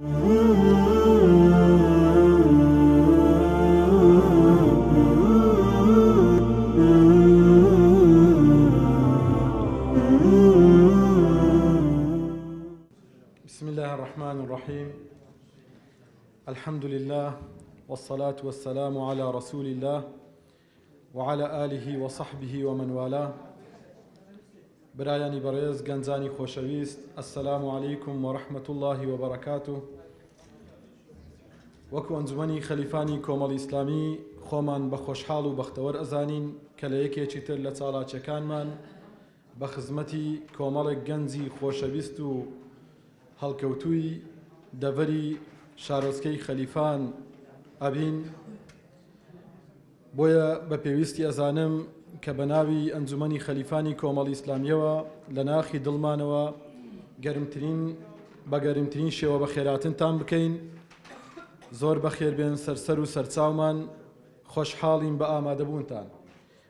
بسم الله الرحمن الرحيم الحمد لله والصلاة والسلام على رسول الله وعلى آله وصحبه ومن والاه برایانی بەڕێز گەنجانی خۆشەویست السلام علیکم ورحمة الله وبرکاته وەکو ئەنجومەنی خەلیفانی کۆمەڵی ئیسلامی خۆمان بە خۆشحاڵ و بەختەوەر ئەزانین کە لە یەکێکی تر لە چاڵاکیەکانمان بە خزمەتی کۆمەڵێک گەنجی خۆشەویست و هەڵکەوتووی دەڤەری شارۆچکەی خەلیفان ئەبین. بۆیە بە پێویستی ئەزانم کە بە ناوی ئەنجومەنی خەلیفانی کۆمەڵی ئیسلامیەوە لە ناخی دڵمانەوە گەرمترین بە گەرمترین شێوە بەخێراتنتان بکەین. زۆر بەخێربێن سەرسەر و سەرچاومان، خۆشحاڵین بە ئامادەبوونتان.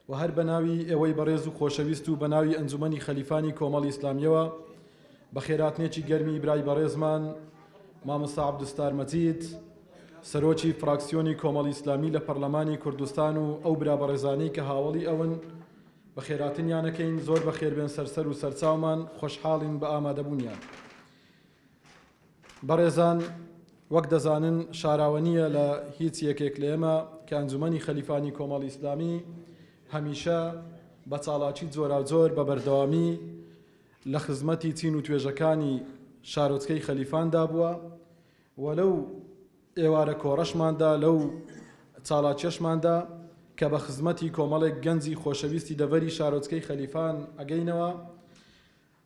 و هەر بە ناوی ئێوەی بەڕێز و خۆشەویست و بە ناوی ئەنجومەنی خەلیفانی کۆمەڵی ئیسلامیەوە بەخێراتنێکی گەرمی برای بەڕێزمان مامۆستا عەبدولستار مەجید سەرۆکی فراکسیۆنی کۆمەڵی ئیسلامی لە پەرلەمانی کوردستان و ئەو برا بەڕێزانەی کە هاوەڵی ئەون بەخێراتنیانەکەین. زۆر بەخێربێن سەرسەر و سەرچاومان، خۆشحاڵین بە ئامادەبوونیان. بەڕێزان وەک دەزانن شاراوە نییە لە هیچ یەکێک لە ئێمە کە ئەنجومەنی خەلیفانی کۆمەڵی ئیسلامی هەمیشە بە چاڵاکی جۆراوجۆر بە بەردەوامی لە خزمەتی چین و توێژەکانی شارۆچکەی خەلیفاندا بووە و لەو ئێوارە کۆڕەشماندا لەو چاڵاکیەشماندا کە بە خزمەتی کۆمەڵێک گەنجی خۆشەویستی دەڤەری شارۆچکەی خەلیفان ئەگەینەوە.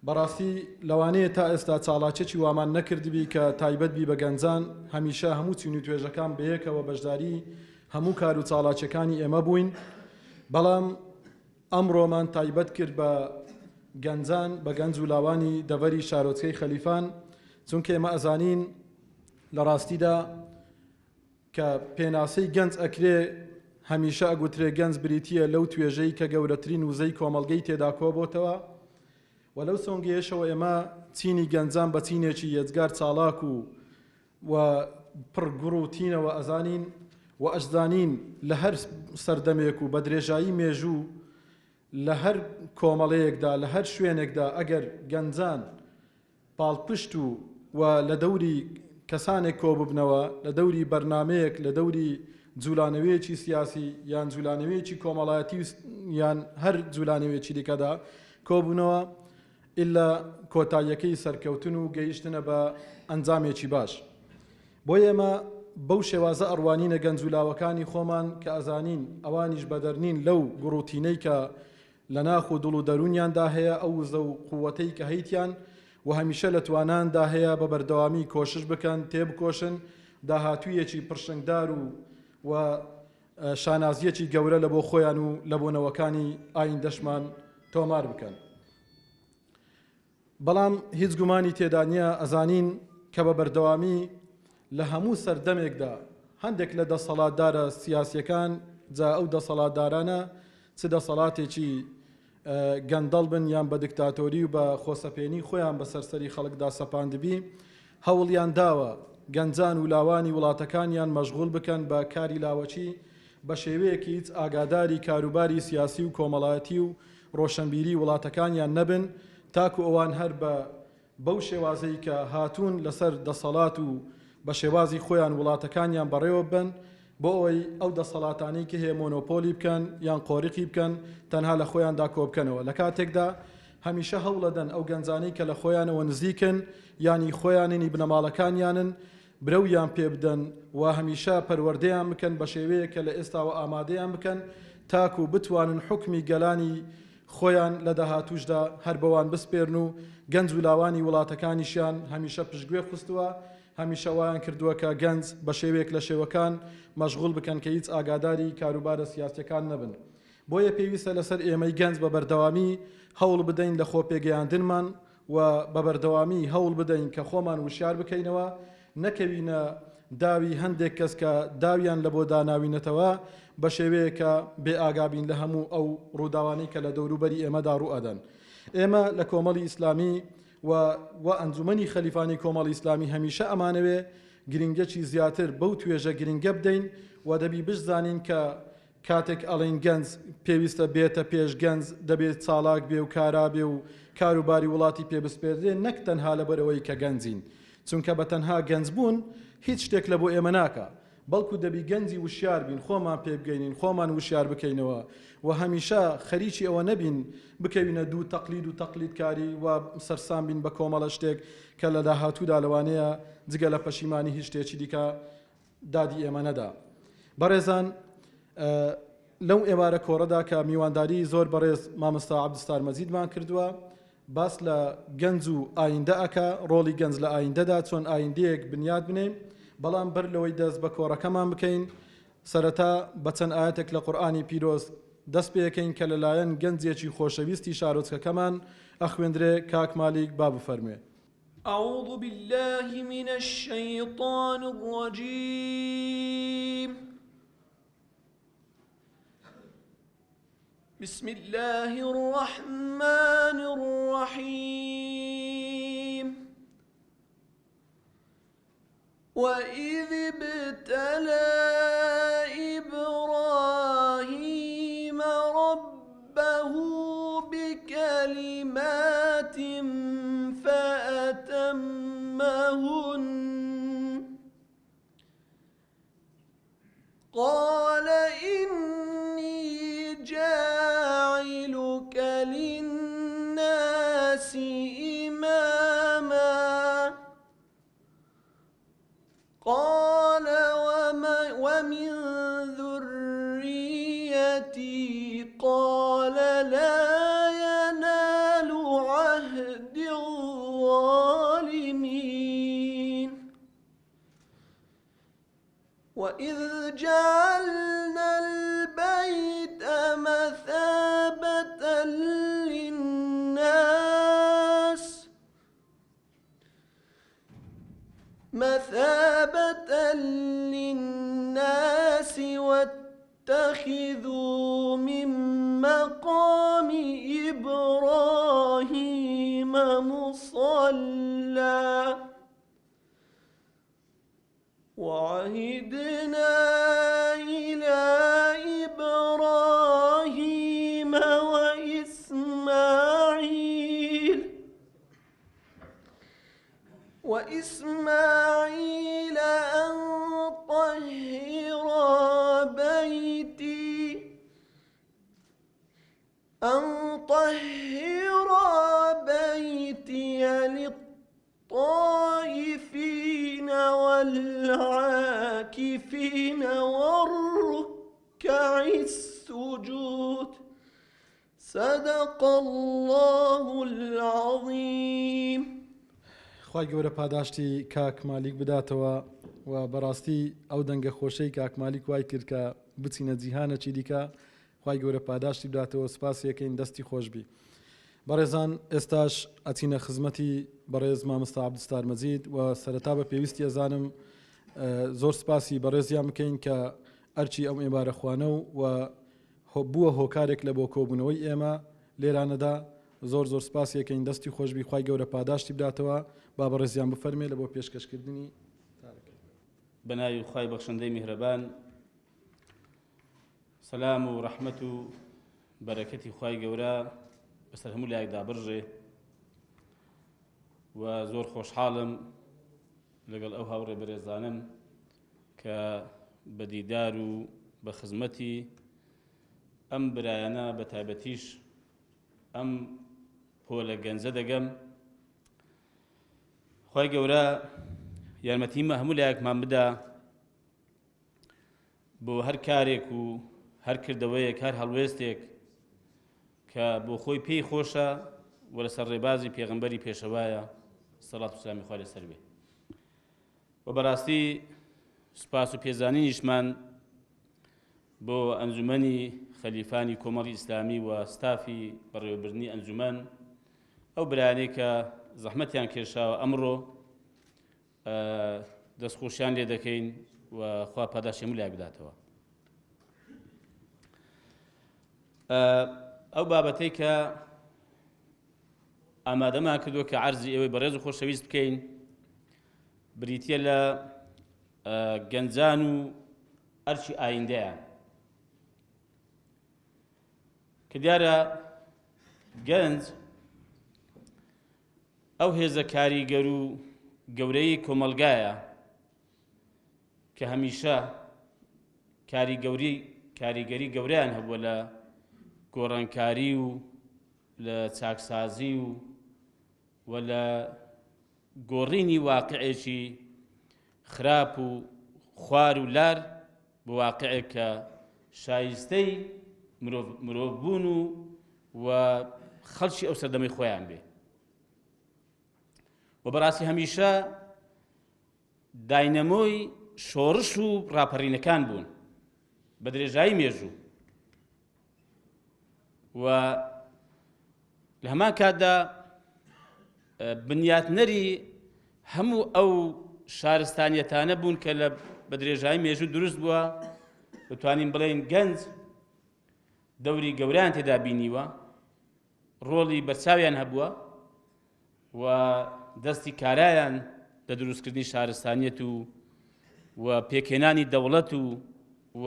بەڕاستی لەوانەیە تا ئێستا چاڵاکیەکی وامان نەکردبی کە تایبەت بی بە گەنجان، هەمیشە هەموو چین و توێژەکان بەیەکەوە بەشداری هەموو کار و چاڵاکیەکانی ئێمە بووین، بەڵام ئەمڕۆمان تایبەت کرد بە گەنجان، بە گەنج و لاوانی دەڤەری شارۆچکەی خەلیفان، چونکە ئێمە ئەزانین لە ڕاستیدا کە پێناسەی گەنج ئەکرێ هەمیشە ئەگوترێ گەنج بریتییە لەو توێژەی کە گەورەترین وزەی کۆمەڵگەی تێدا کۆبۆتەوە و لەو سۆنگەیەشەوە ئێمە چینی گەنجان بە چینێکی یەجگار چاڵاک و و پڕ گوڕ و تینەوە ئەزانین و ئەشزانین لە هەر سەردەمێک و بە درێژایی مێژوو لە هەر کۆمەڵەیەکدا لە هەر شوێنێکدا ئەگەر گەنجان پاڵپشت و و لە دەوری کەسانێک کۆببنەوە، لە دەوری بەرنامەیەک، لە دەوری جولانەوەیەکی سیاسی یان جولانەوەیەکی کۆمەڵایەتی یان هەر جولانەوەیەکی دیکەدا کۆبوونەوە، ئیلا کۆتاییەکەی سەرکەوتن و گەیشتنە بە ئەنجامێکی باش. بۆیە ئێمە بەو شێوازە ئەڕوانینە گەنج و لاوەکانی خۆمان کە ئەزانین ئەوانیش بەدەرنین لەو گوڕوتینەی کە لە ناخ و دڵ و دەروونیاندا هەیە، ئەو وزە و قووەتەی کە هەیتیان و هەمیشە لە تواناندا هەیە بە بەردەوامی کۆشش بکەن، تێبکۆشن، داهاتوویەکی پڕشنگدار و و شانازییەکی گەورە لە بۆ خۆیان و لە بۆ نەوەکانی ئایندەشمان تۆمار بکەن. بەڵام هیچ گومانی تێدا نییە ئەزانین کە بە بەردەوامی لە هەموو سەردەمێکدا هەندێک لە دەسەڵاتدارە سیاسیەکان جا ئەو دەسەڵاتدارانە چ دەسەڵاتێکی گەندەڵ بن یان بە دکتاتۆری و بە خۆسەپێنی خۆیان بەسەر سەری خەڵکدا سەپاندبی هەوڵیان داوە گەنجان و لاوانی وڵاتەکانیان مەشغوڵ بکەن بە کاری لاوەکی بە شێوەیەکی هیچ ئاگاداری کاروباری سیاسی و کۆمەڵایەتی و ڕۆشەنبیری وڵاتەکانیان نەبن تاکو ئەوان هەر بە بەو شێوازەی کە هاتوون لەسەر دەسەڵات و بە شێوازی خۆیان وڵاتەکانیان بەڕێوە ببەن بۆ ئەوەی ئەو دەسەڵاتانەی کە هەیە مۆنۆپۆلی بکەن یان قۆرخی بکەن تەنها لە خۆیاندا کۆبکەنەوە لە کاتێکدا هەمیشە هەوڵەدەن ئەو گەنجانەی کە لە خۆیانەوە نزیکن یانی خۆیاننی بنەماڵەکانیانن برەویان پێ بدەن و هەمیشە پەروەردەیان بکەن بە شێوەیەک کە لە ئێستاوە ئامادەیان بکەن تاکو بتوانن حوکمی گەلانی خۆیان لە داهاتووشدا هەر بەوان بسپێرن و گەنج و لاوانی وڵاتەکانیشیان هەمیشە پشتگوێ خستووە هەمیشە وایان کردووە کە گەنج بە شێوەیەک لە شێوەکان مەشغوڵ بکەن کە هیچ ئاگاداری کاروبارە سیاسیەکان نەبن. بۆیە پێویستە لەسەر ئێمەی گەنج بە بەردەوامی هەوڵ بدەین لە خۆپێگەیاندنمان و بە بەردەوامی هەوڵ بدەین کە خۆمان وشیار بکەینەوە، نەکەوینە داوی هەندێک کەس کە داویان لە بۆ داناوینەتەوە بە شێوەیەک کە بێ ئاگا بین لە هەموو ئەو ڕووداوانەی کە لە دەوروبەری ئێمەدا ڕوو ئەدەن. ئێمە لە کۆمەڵی ئیسلامی. و و ئەنجومەنی خەلیفانی کۆمەڵی ئیسلامی هەمیشە ئەمانەوێ گرنگیەکی زیاتر بەو توێژە گرنگە بدەین و دەبی بشزانین کە کاتێک ئەڵێین گەنج پێویستە بێتە پێش گەنج دەبێ چاڵاک بێ و کارا بێ و کار و باری وڵاتی پێ بسپێردرێ نەک تەنها لەبەر ئەوەی کە گەنجین چونکە بە تەنها گەنج بوون هیچ شتێک لە بۆ ئێمە ناکا بەڵکو دەبی گەنجی وشیار بین خۆمان پێ بگەینین خۆمان وشیار بکەینەوە و هەمیشە خەریکی ئەوە نەبین بکەوینە دوو تەقلید و تەقلیدکاری و سەرسام بین بە کۆمەڵە شتێک کە لە داهاتوودا لەوانەیە جگە لە پەشیمانی هیچ شتێکی دیکە دادی ئێمە نەدا. بەڕێزان لەو ئێوارە کۆڕەدا کە میوانداری زۆر بەڕێز مامۆستا عەبدولستار مەجیدمان کردووە باس لە گەنج و ئایندە ئەکا، ڕۆڵی گەنج لە ئایندەدا چۆن ئایندەیەک بنیات بنێین، بەڵام بەر لەوەی دەست بە کۆڕەکەمان بکەین سەرەتا بە چەند ئایەتێک لە قورئانی پیرۆز دەست پێکەین کە لەلایەن گەنجێکی خۆشەویستی شارۆچکەکەمان ئەخوێندرێ، کاک مالیک با بفەرموێ. اعوذ باللە من الشیطان الرجیم بسم اللە الرحمن الرحیم وإذ ابتلى إبراهيم ربه بكلمات فأتمهن قال إني جاعلك للناس إماما قال ومن ذريتي قال لا ينال عهد الظالمين وإذ جعلنا البيت مثابة للناس مثابة للناس واتخذوا من مقام إبراهيم مصلى وعهدنا إلى إبراهيم وإسماعيل وإسماعيل أن طهرا بيتي أن طهرا بيتي للطائفين والعاكفين والركع السجود صدق اللە العظیم. خوای گەورە پاداشتی کاک مالیک بداتەوە و بەڕاستی ئەو دەنگە خۆشەی کاک مالیک وای کرد کە بچینە جیهانەکی دیکە خوای گەورە پاداشتی بداتەوە سپاسی ئەکەین دەستی خۆش بی بەڕێزان ئێستاش ئەچینە خزمەتی بەڕێز مامۆستا عەبدولستار مەجید و سەرەتا بە پێویستی ئەزانم زۆر سپاسی بەڕێزیان بکەین کە ئەرچی ئەم ئێوارە خوانە و و بووە هۆکارێک لە بۆ کۆبوونەوەی ئێمە لێرانەدا زۆر زۆر سپاسی ئەکەین دەستی خۆشبی خوای گەورە پاداشتی بداتەوە با بەڕێزیان بفەرمێ لە بۆ پێشکەشکردنی تارەکەی. بەناوی خوای بەخشندەی میهرەبان سەلام و ڕەحمەت و بەرەکەتی خوای گەورە بەسەر هەموو لایەکدا بڕژێ و زۆر خۆشحاڵم لەگەڵ ئەو هاوڕێ بەرێزانم کە بە دیدار و بە خزمەتی ئەم برایانە بە تایبەتیش ئەم پۆلە گەنجە دەگەم خی گەورە یارمەتیمە هەموو لایەکمان بدا بۆ هەر کارێک و هەر کردەوەیەک هەر هەڵوێستێک کە بۆ خۆی پێی خۆشە و لەسەر ڕێبازی پێغەمبەری پێشەوایە سەڵات و سلامی خوای لەسەر بێ و بەڕاستی سوپاس و پێزانینیشمان بۆ ئەنجومەنی خەلیفانی کۆمەڵی ئیسلامی و ستافی بەڕێوەبردنی ئەنجومەن ئەو برایانەی کە زەحمەتیان کێشاوە ئەمڕۆ دەستخۆشیان لێ دەکەین و خوا پاداشتی هەموو لایەک بداتەوە. ئەو بابەتەی کە ئامادەمان کردووە کە عەرزی ئێوەی بەڕێز و خۆشەویست بکەین بریتییە لە گەنجان و ئەرکی ئایندەیان کە دیارە گەنج ئەو هێزە کاریگەر و گەورەی کۆمەڵگایە کە هەمیشە کاریگەوری کاریگەری گەورەیان هەبووە لە گۆڕانکاری و لە چاکسازی و و لە گۆڕینی واقعێکی خراپ و خوار و لار بۆ واقعێک کە شایستەی مرۆڤ مرۆڤبوون و و خەڵکی ئەو سەردەمەی خۆیان بێ و بەڕاستی هەمیشە داینەمۆی شۆڕش و ڕاپەڕینەکان بوون بە درێژایی مێژوو و لە هەمان کاتدا بنیاتنەری هەموو ئەو شارستانیەتانە بوون کە لە بە درێژایی مێژوو دروست بووە بتوانین بڵێین گەنج دەوری گەورەیان تێدا بینیوە ڕۆڵی بەرچاویان هەبووە و دەستی کارایان لە دروستکردنی شارستانیەت و و پێکهێنانی دەوڵەت و و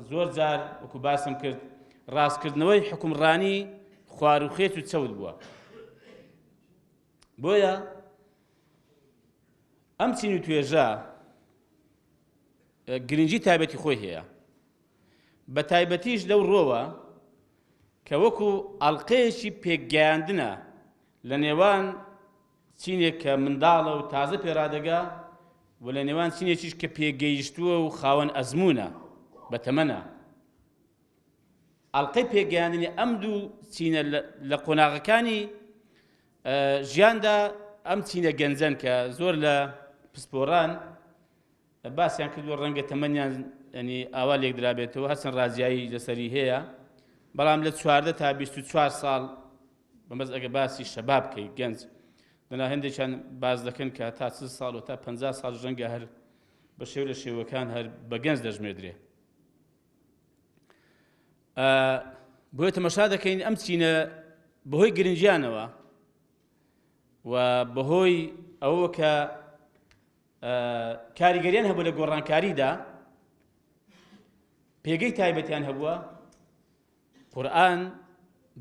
زۆر جار وەکو باسم کرد ڕاستکردنەوەی حکومڕانی خواروخێت و چەوت بووە بۆیە ئەم چین و توێژە گرنگی تایبەتی خۆی هەیە بە تایبەتیش لەو ڕۆوە کە وەکو ئەڵقەیەکی پێکگەیاندنە لە نێوان چینێک کە منداڵە و تازە پێڕادەگا و لە نێوان چینێکیش کە پێگەیشتووە و خاوەن ئەزموونە بە تەمەنە. ئەڵقەی پێگەیاندنی ئەم دوو چینە لە قۆناغەکانی ژیاندا ئەم چینە گەنجەن کە زۆر لە پسپۆران باسیان کردووە ڕەنگە تەمەنیان ینی ئاوا لێکدرابێتەوە هەرچەند ڕازیایی لەسەری هەیە بەڵام لە 14 تا 24 ساڵ بەمەز ئەگە باسی شەباب بکەیت گەنج دەنا هەندێکیان باز دەکەن کە تا 40 ساڵ و تا 50 ساڵ ڕەنگە هەر بە شێو لە شێوەکان هەر بە گەنج دەژمێردرێ بۆیە تەمەشا دەکەین ئەم چینە بەهۆی گرنگیانەوە و بەهۆی ئەوە کە کاریگەریان هەبوو لە گۆڕانکاریدا پێگەی تایبەتیان هەبووە قورآن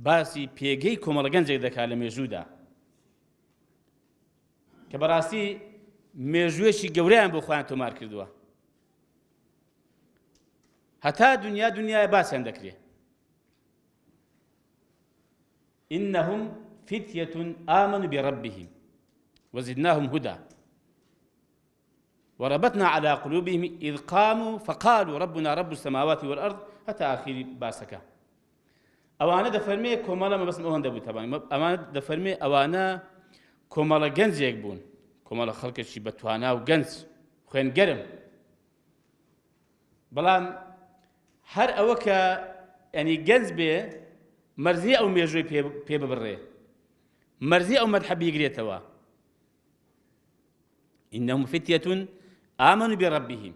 باسی پێگەی کۆمەڵە گەنجێک دەکات لە مێژوودا کە بەڕاستی مێژوویەکی گەورەیان بۆ خۆیان تۆمار کردووە هەتا دنیا دنیاە باسیان دەکرێت إنهم فتية آمنوا بربهم وزدناهم هدى وربطنا على قلوبهم إذ قاموا فقالوا ربنا رب السماوات والأرض هەتا ئاخیری باسەکە ئەوانە دەفەرمێ کۆمەڵە مەبەستم ئەوەندە بوو تەبان ئەوانە دەفەرمێ ئەوانە کۆمەڵە گەنجێک بوون کۆمەڵە خەڵکێکی بە توانا و گەنج خوێنگەرم بەڵام هەر ئەوە کە ینی گەنج بێ مەرزی ئەو مێژووی پێ ببڕێ مەرزی ئەو مەدحە بیگرێتەوە إنهم فتية آمنوا بربهم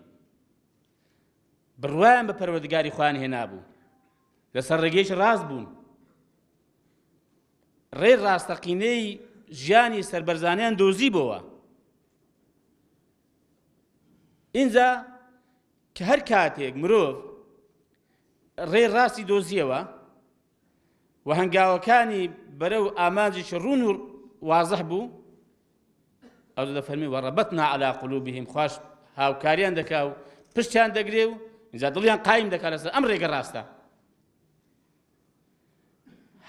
بڕوایان بە پەروەردگاری خۆیان هێنابوو لەسەر ڕێگەیەکی ڕاست بوون ڕێی ڕاستەقینەی ژیانی سەربەرزانیان دۆزی بۆوە ئینجا کە هەر کاتێک مرۆڤ ڕێی ڕاستی دۆزیەوە و هەنگاوەکانی بەرەو ئامانجێکی ڕوون و وازح بوو ئەو دەفەرمی وەڕەبەتنا عەلا قلوبهم خواش هاوکاریان دەکا و پشتیان دەگرێ و اینجا دڵیان قایم دەکا لەسەر ئەم ڕێگە ڕاستە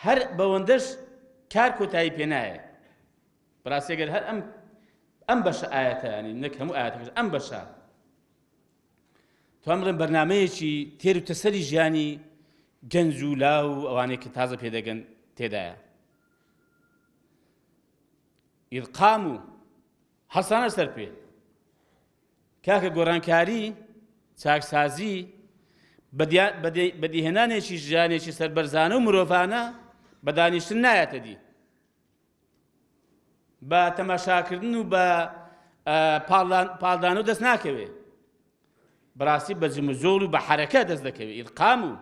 هەر بەوەندەش کار کۆتایی پێ نایە بەڕاستی گەر هەر ئەم ئەم بەشە ئاەتە ینی نەک هەموو ئاەتەکەش ئەم بەشە توان بڵێم بەرنمەیەکی تێر و تەسەری ژیانی گەنج و لاو و ئەوانەی کە تازە پێدەگەن تێدایە إذ قاموا هەڵسانە سەر پێ کاکە گۆڕانکاری چاکسازی بەدیهێنانێکی ژیانێکی سەربەرزانە و مرۆڤانە بە دانیشتن نایەتە دی بە تەماشاکردن و بە پاڵدان و دەست ناکەوێ بەڕاستی بە جموجۆڵ و بە حەرەکە دەست دەکەوێ إذ قاموا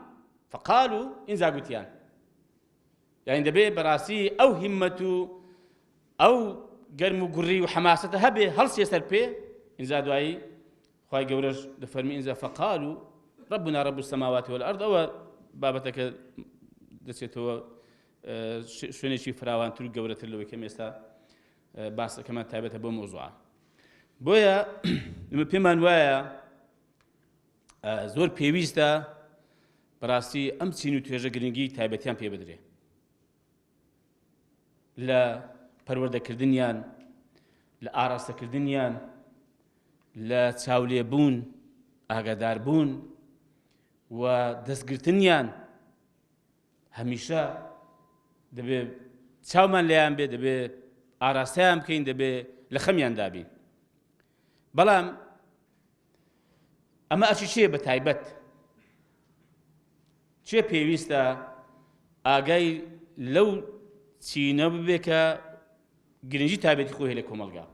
فقالوا ئینجا گوتیان. یعنی دەبێ بەڕاستی ئەو هیمەت و ئەو گەرم و گوڕی و حەماسەتە هەبێ هەڵسێ سەر پێ ئینجا دوایی خوای گەورەش دەفەرمی ئینجا فقالوا ربنا رب السماوات والارض ئەوە بابەتەکە دەچێتەوە شوێنێکی فراوانتر و گەورەتر لەوەی کەم ئێستا باسەکەمان تایبەتە بۆ مۆزوعە بۆیە ئمە پێمان وایە زۆر پێویستە بەڕاستی ئەم چین و توێژە گرنگی تایبەتیان پێ بدرێ لە پەروەردەکردنیان لە ئاراستەکردنیان لە چاولێبوون ئاگاداربوون و دەستگرتنیان هەمیشە دەبێ چاومان لێیان بێ دەبێ ئاراستەیان بکەین دەبێ لە خەمیان دابین بەڵام ئەمە ئەچی چێ بە تایبەت چێ پێویستە ئاگای لەو چینە ببێ کە گرنگی تابێتی خۆی لە کۆمەلگا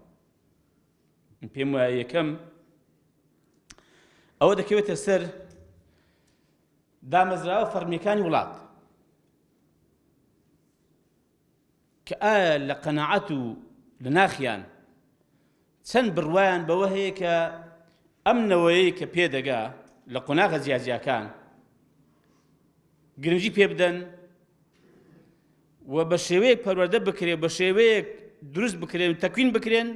پێم وایە یەکەم ئەوە دەکەوێتە سەر دامەزراوە فەرمیەکانی وڵات کە ئایا لە قەناعەت و لە ناخیان چەند بڕوایان بەوە هەیە کە ئەم نەوەیەی کە پێدەگا لە قۆناغە جیاجیاکان گرنگی پێ بدەن و بە شێوەیەک پەروەردە بکرێ بە شێوەیەک دروست بکرێن و تەکوین بکرێن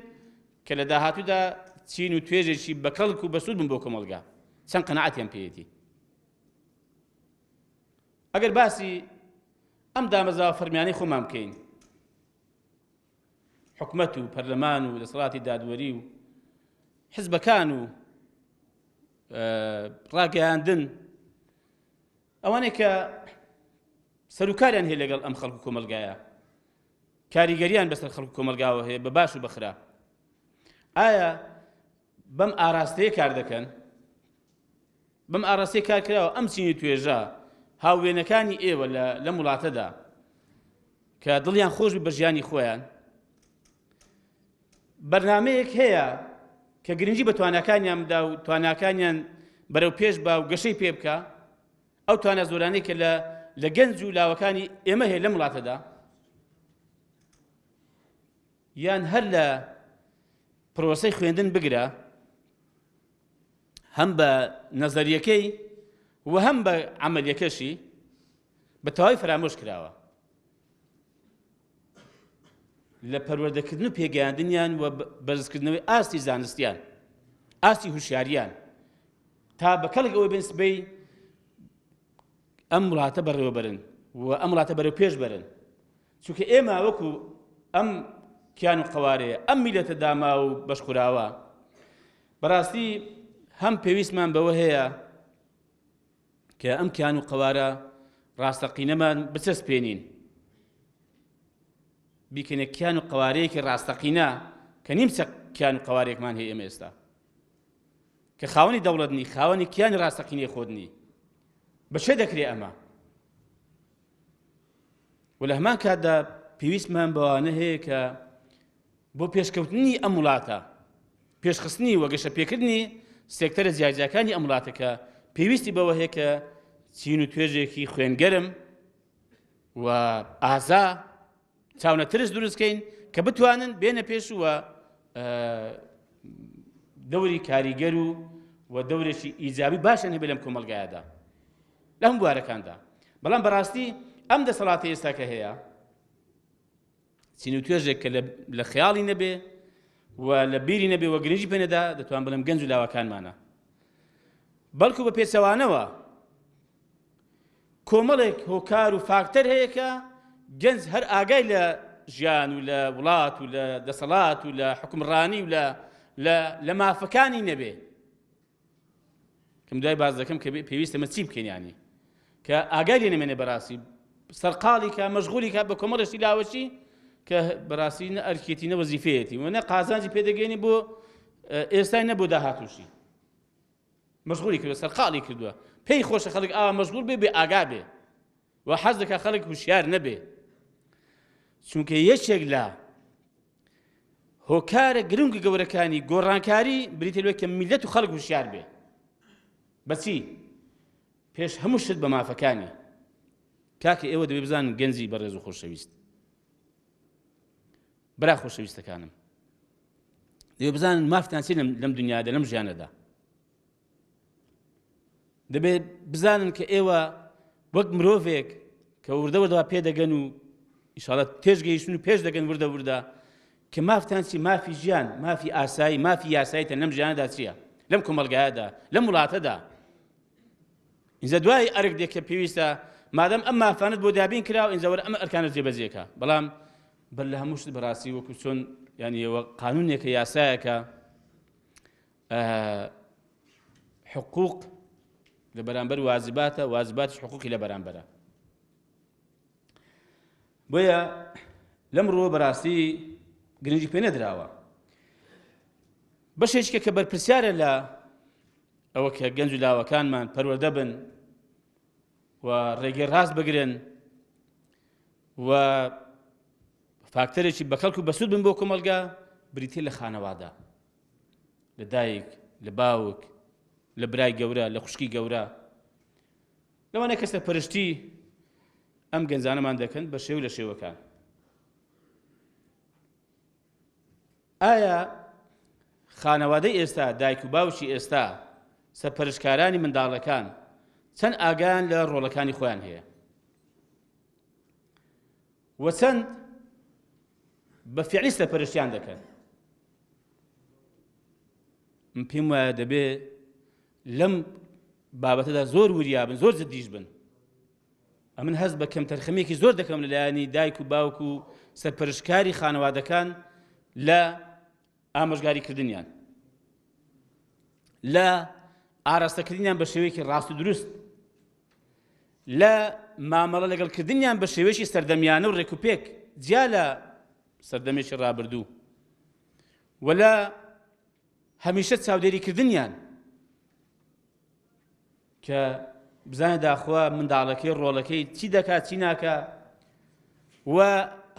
کە لە داهاتوودا چین و توێژێکی بەکەڵک و بەسوود بن بۆ کۆمەڵگا چەند قەناعەتیان پێیەتی ئەگەر باسی ئەم دامەزراوە فەرمیانەی خۆمان بکەین حکومەت و پەرلەمان و دەسەڵاتی دادوەری و حزبەکان و ڕاگەیاندن ئەوانەی کە سەرکاریان هەیە لەگەڵ ئەم خەڵک و کۆمەلگایە کاریگەریان بەسەر خەڵک و کۆمەلگاوە هەیە بە باش و بەخرا ئایا بەم ئاراستەیە کار دەکەن بەم ئاراستەی کار کراوە ئەم چینی توێژە هاووێنەکانی ئێوە لەم وڵاتەدا کە دڵیان خۆش بە ژیانی خۆیان بەرنمەیەک هەیە کە گرنگی بە تواناکانیان بدا و تواناکانیان بەرەو پێش با و گەشەی پێ بکە ئەو توانا زۆرانەی کە لە لە گەنج و لاوەکانی ئێمە هەیە لەم وڵاتەدا یان هەر لە پرۆسەی خوێندن بگرە هەم بە نەزەریەکەی و هەم بە عەمەلیەکەشی بە تەواوی فەرامۆش کراوە لە پەروەردەکردن و پێگەیاندنیان و بەرزکردنەوەی ئاستی زانستیان ئاستی هوشیاریان تا بە کەڵک ئەوەی بن سبەی ئەم وڵاتە بەڕێوەبەرن و ئەم وڵاتە بەرەو پێش بەرن چونکە ئێمە وەکو ئەم کیان و قەوارەیە ئەم میلەتە داما و بەشخوراوە بەڕاستی هەم پێویستمان بەوە هەیە کە ئەم کیان و قەوارە ڕاستەقینەمان بچەسپێنین بیکەنە کیان و قەوارەیەکی ڕاستەقینە کە نیمچە کیان و قەوارێکمان هەیە ئێمە ئێستا کە خاوەنی دەوڵەت نی خاوەنی کیانی ڕاستەقینەی خۆت نی بەچێ دەکرێ ئەمە و لە هەمان کاتدا پێویستمان بەوانە هەیە کە بۆ پێشکەوتنی ئەم وڵاتە پێشخستنی و گەشە پێکردنی سێکتەرە جیاجیاکانی ئەم وڵاتە کە پێویستی بەوە هەیە کە چین و توێژێکی خوێنگەرم و ئازا چاونەترس دروستکەین کە بتوانن بێنە پێش و دەوری کاریگەر و و دەورێکی ئیجابی باشیان هەبێت لەم کۆمەلگایەدا لە هەموو بوارەکاندا بەڵام بەڕاستی ئەم دەسەڵاتی ئێستا کە هەیە چین و توێژێک کە لە خەیاڵی نەبێ و لە بیری نەبێ و گرنگی پێ نەدا دەتوان بڵێم گەنج و لاوەکانمانە بەڵکو بە پێچەوانەوە کۆمەڵێک هۆکار و فاکتەر هەیە کە گەنج هەر ئاگای لە ژیان و لە وڵات و لە دەسەڵات و لە حکومڕانی و لە لە مافەکانی نەبێ کەم دوای باز دەکەم کە پێویستە مە چی بکەین ینی کە ئاگای لێ نەمێنێ بەڕاستی سەرقاڵی کە مەشغولی کە بە کۆمەڵێکی لاوەچی کە بەڕاستی نە ئەرکێتی نە وەزیفەیەتی و نە قازانجی پێدەگەێنی بۆ ئێستای نە بۆ داهاتوشی مەشغولی کردوە سەرقاڵی کردووە پێی خۆشە خەڵک ئاوا مەشغول بێ بێ ئاگا بێ و حەز دەکا خەڵک هوشیار نەبێ چونکە یەکێک لە هۆکارە گرنگ و گەورەکانی گۆڕانکاری بریتە لەوەی کە میلەت و خەڵک هوشیار بێ بەچی پێش هەموو شت بە مافەکانی. کاکە ئێوە دەبێ بزانن گەنجی بەڕێز و خۆشەویست برا خۆشەویستەکانم دەبێ بزانن مافتان چی لەم دنیادا لەم ژیانەدا دەبێت بزانن کە ئێوە وەک مرۆڤێک کە وردە وردەوە پێدەگەن و ئیشاڵە تێش گەیشتن و پێش دەگەن وردە وردە کە مافتان چی مافی ژیان مافی ئاسایی مافی یاساییتان لەم ژیانەدا چییە لەم کۆمەڵگایەدا لەم وڵاتەدا ئینجا دوای ئەرک دێ کە پێویستە مادەم ئەم مافانت بۆ دابین کرا و ئینجا وەرە ئەم ئەرکانە جێبەجێکە بەڵام بەر لە هەموو شت بەڕاستی وەکو چۆن یعنی ئەوە قانونێکە یاسایەکە حقوق لە بەرامبەر واجباتە واجباتش حقوقی لە بەرامبەرە بۆیە لەم ڕووە بەڕاستی گرنگی پێ نەدراوە بەشێکە کە بەرپرسیارە لە ئەوە کە گەنج و لاوەکانمان پەروەردە بن و ڕێگەی ڕاست بگرن و فاکتەرێکی بەکەڵک و بەسوود بن بۆ کۆمەڵگا بریتە لە خانەوادە لە دایک لە باوک لە برای گەورە لە خوشکی گەورە لەوانەیە کە سەرپەرشتی ئەم گەنجانەمان دەکەن بە شێو لە شێوەکان ئایا خانەوادەی ئێستا دایک و باوکی ئێستا سەرپەرشتکارانی منداڵەکان چەند ئاگایان لە ڕۆڵەکانی خۆیان هەیە و چەند بە فعلی سەرپەرشتیان دەکەن من پێم وایە دەبێ لەم بابەتەدا زۆر وریابن زۆر جدیش بن ئەمن هەست بە کەمتەرخەمیەکی زۆر دەکەم لە لایەنی دایک و باوک و سەرپەرشتکاری خانەوادەکان لە ئامۆژگاریکردنیان لە ئاراستەکردنیان بە شێوەیەکی ڕاست و دروست لە مامەڵە لەگەڵکردنیان بە شێوەیەکی سەردەمیانە و ڕێکوپێک جیا لە سەردەمێکی ڕابردوو و لە هەمیشە چاودێریکردنیان کە بزانێت داخوا منداڵەکەی ڕۆڵەکەی چی دەکات چی ناکا و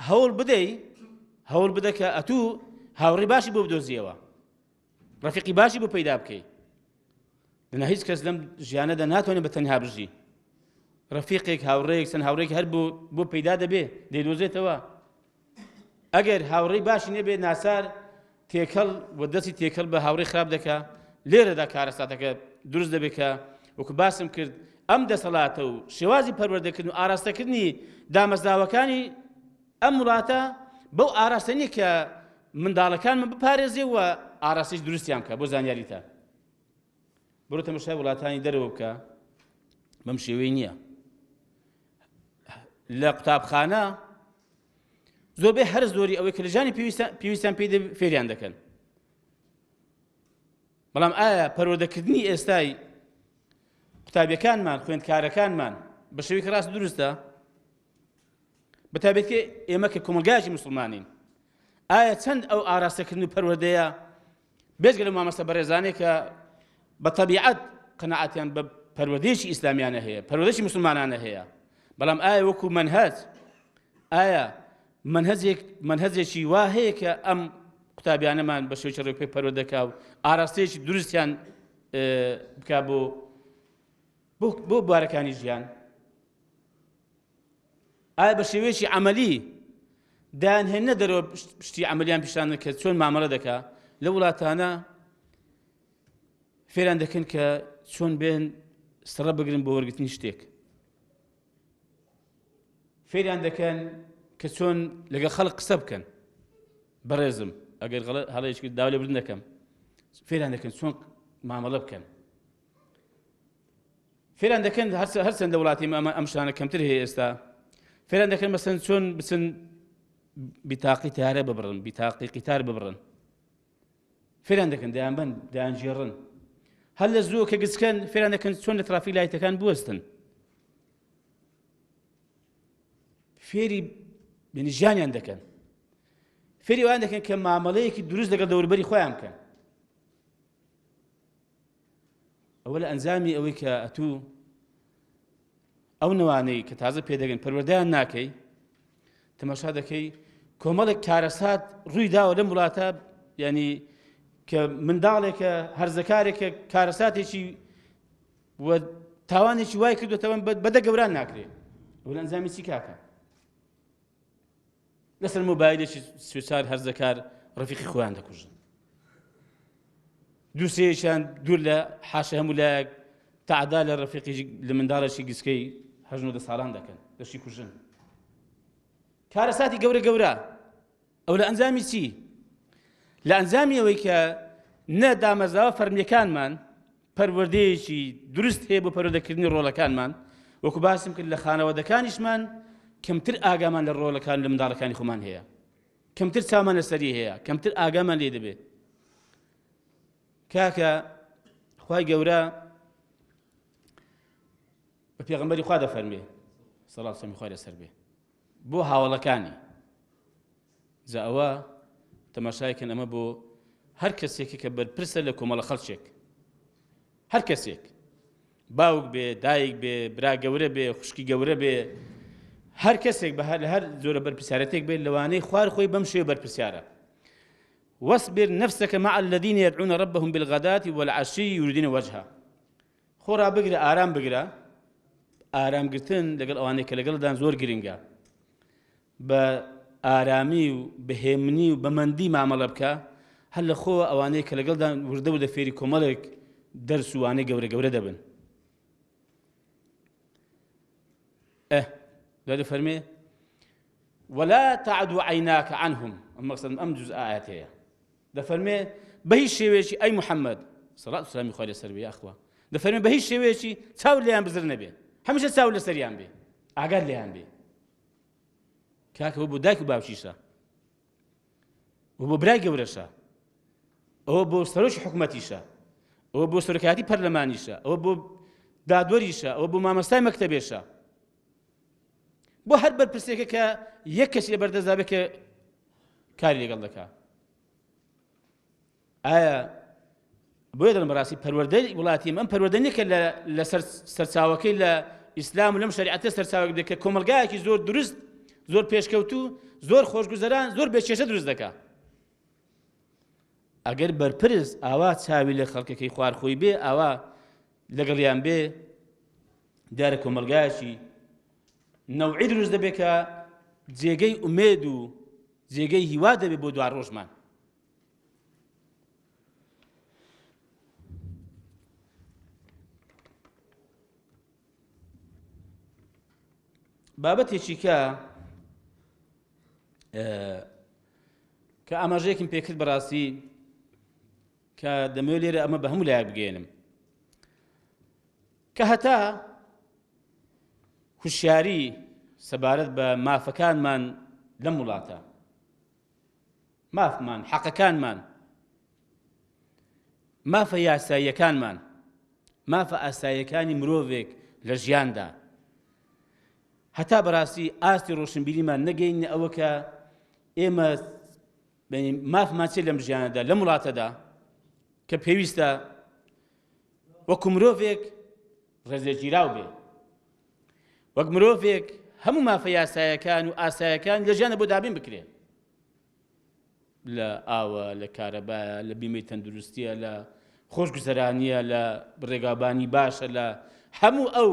هەوڵ بدەی هەوڵ بدە کە ئەتوو هاوڕی باشی بۆ بدۆزیەوە ڕەفیقی باشی بۆ پەیدا بکەی دەنا هیچ کەس لەم ژیانەدا ناتوانێت بە تەنها بژی ڕەفیقێک هاوڕێیەک چەند هاوڕێک هەر بۆ بۆ پەیدا دەبێ دەیدۆزێتەوە ئەگەر هاوڕێی باشی نەبێت ناچار تێکەڵ و دەستی تێکەڵ بە هاوڕێی خراپ دەکا لێرەدا کارەساتەکە دروست دەبێت کە وەکو باسم کرد ئەم دەسەڵاتە و شێوازی پەروەردەکردن و ئاراستەکردنی دامەزراوەکانی ئەم وڵاتە بەو ئاراستە نییە کە منداڵەکانمان بپارێزێ و ئاراستەی دروستیان بکە بۆ زانیاریتان بڕۆ تەمەشای وڵاتانی دەرەوە بکە بەم شێوەی نییە لە قوتابخانە زۆربەی هەر زۆری ئەوەی کە لە ژیانی پێویستیان پێی فێریان دەکەن بەڵام ئایا پەروەردەکردنی ئێستای قوتابیەکانمان خوێندکارەکانمان بە شێوەیەکی ڕاست دروستە بەتایبەتی ئێمە کە کۆمەڵگایەکی مسلمانین ئایا چەند ئەو ئاراستەکردن و پەروەردەیە بێجگە لەو مامۆستا بەڕێزانەی کە بە تەبیعەت قەناعەتیان بە پەروەردەیەکی ئیسلامیانە هەیە پەروەردەیەکی مسلمانانە هەیە بەڵام ئایا وەکو مەنهەج ئایا مەنهەجێک مەنهەجێکی وا هەیە کە ئەم قوتابیانەمان بە شێوەیەکی ڕێکوپێک پەروەردەکا و ئاراستەیەکی دروستیان بکا بۆ بۆ بوارەکانی ژیان ئایا بە شێوەیەکی عەمەلی دەیانهێننە دەرەوە شتی عەمەلیان پیشان کە چۆن مامەڵە دەکا لە وڵاتانە فێران دەکەن کە چۆن بێن سڕە بگرن بۆ وەرگرتنی شتێک فێریان دەکەن کە چۆن لەگەڵ خەڵک قسە بکەن بەڕێزم ئەگەر هەڵەیەک کرد داوا لێبوردن دەکەم فێریان دەکەن چۆن مامەڵە بکەن فێران دەکەن هەرچەند لە وڵاتی ئەمە ئەم شتانە کەمتر هەیە ئێستا فێران دەکەن مەسەن چۆن بچن بیتاقی تارە ببڕن بیتاقی قیتار ببڕن فێران دەکەن دەیانبەن دەیانگێڕن هەر لە زووە کە گچکەن فێران دەکەن چۆن لە ترافیک لایتەکان بوەستن فێری ژیانیان دەکەن فێری وان دەکەن کە مامەڵەیەکی دروست لەگەڵ دەوروبەری خۆیان بکەن ئەوە لە ئەنجامی ئەوەی کە ئەتوو ئەو نەوانەی کە تازە پێدەگەن پەروەردەیان ناکەی تەماشا دەکەی کۆمەڵێک کارەسات ڕووی داوە لەم وڵاتە ینی کە منداڵێکە هەرزەکارێکە کارەساتێکی و تاوانێکی وای کردوتەوە بەدە گەوران ناکرێت. ئەوە لە ئەنجامی چی کاکە؟ لەسەر مۆبایلێکی سوچار هەرزەکار ڕەفیقی خۆیان دەکوژن. دووسێکیان دوور لە حاشە هەموو لایەک تەعدا لە ڕەفیقی لە منداڵێکی گسکەی هەژنۆدە ساڵان دەکەن دەشی کوژن. کارەساتی گەورە گەورە ئەو لە ئەنجامی چی؟ لە ئەنجامی ئەوەی کە نە دامەزراوە فەرمیەکانمان پەروەردەیەکی دروست هەیە بۆ پەروەردەکردنی ڕۆڵەکانمان وەکو باسم کرد لە خانەوادەکانیشمان کەمتر ئاگامان لە ڕۆڵەکان لە منداڵەکانی خۆمان هەیە کەمتر چاومان لەسەری هەیە کەمتر ئاگامان لێ دەبێت کاکە خوای گەورە بە پێغەمبەری خوا دەفەرمێ سەڵات سەمی خوای لەسەر بێ بۆ هاوڵەکانی جا ئەوە تەماشایکەن ئەمە بۆ هەر کەسێکی کە بەرپرسە لە کۆمەڵە خەڵکێک هەر کەسێک باوک بێ دایک بێ برا گەورە بێ خوشکی گەورە بێ هەر کەسێک بە هەر لە هەر جۆرە بەرپرسیارەتێک بێت لەوانەی خوار خۆی بەم شێوە بەرپرسیارە واصبر نفسك مع الذين يدعون ربهم بالغداة والعشي يريدون وجهه خۆ ڕابگرە ئارام بگرە ئارامگرتن لەگەڵ ئەوانەی کە لەگەڵدان زۆر گرنگە بە ئارامی و بە هێمنی و بە مەندی مامەڵە بکە هەر لە خۆوە ئەوانەی کە لەگەڵدان وردە وردە فێری کۆمەڵێک دەرس و وانەی گەورە گەورە دەبن ئە دوای دەفەرمێ ولا تعد عیناک عنهم ئەم مەقسەدم ئەم جزء ئاەتەیە دەفەرمێ بە هیچ شێوەیەکی ئەی محەممەد سەڵات و سلامی خوای لەسەر بێ یاخوا دەفەرمێ بە هیچ شێوەیەکی چاو لێیان بزر نەبێ هەمیشە چاو لەسەریان بێ ئاگات لێیان بێ کاکە بۆ دایک و باوکیشە و بۆ برای گەورەشە ئەوە بۆ سەرۆکی حکوومەتیشە ئەوە بۆ سەرۆکایەتی پەرلەمانیشە ئەوە بۆ دادوەریشە ئەوە بۆ مامۆستای مەکتەبێشە بۆ هەر بەرپرسێکە کە یەک کەسی لە بەردەستدا بێت کە کاری لەگەڵ دەکا ئایا بۆیە دەڵێم بەڕاستی پەروەردەی وڵاتی ئەم پەروەردە نییە کە لە سەرچاوەکەی لە ئیسلام و لەم شەریعەتە سەرچاوێک دێت کە کۆمەڵگایەکی زۆر دروست زۆر پێشکەوتوو زۆر خۆشگوزەران زۆر بێکێشە دروست دەکا ئەگەر بەرپرس ئاوا چاوی لە خەڵکەکەی خوار خۆی بێ ئاوا لەگەڵیان بێ دیارە کۆمەڵگایەکی نەوعی دروست دەبێت کە جێگەی ئومێد و جێگەی هیوا دەبێت بۆ دوا ڕۆژمان بابەتێکی کە کە ئاماژەیەکم پێکرد بەڕاستی کە دەمەوێت لێرە ئەمە بە هەموو لایەک بگەێنم کە هەتا هوشیاری سەبارەت بە مافەکانمان لەم وڵاتە مافمان حەقەکانمان مافە یاساییەکانمان مافە ئاساییەکانی مرۆڤێک لە ژیاندا هەتا بەڕاستی ئاستی ڕۆشنبیریمان نەگەین ئەوە کە ئێمە مافمان چێ لەم ژیانەدا لەم وڵاتەدا کە پێویستە وەکو مرۆڤێک ڕێزلێگیراو بێ وەک مرۆڤێک هەموو مافە یاسایەکان و ئاسایەکان لە ژیانە بۆ دابین بکرێ لە ئاوە لە کارەبایە لە بیمەی تەندروستیە لە خۆشگوزەرانیە لە ڕێگابانی باشە لە هەموو ئەو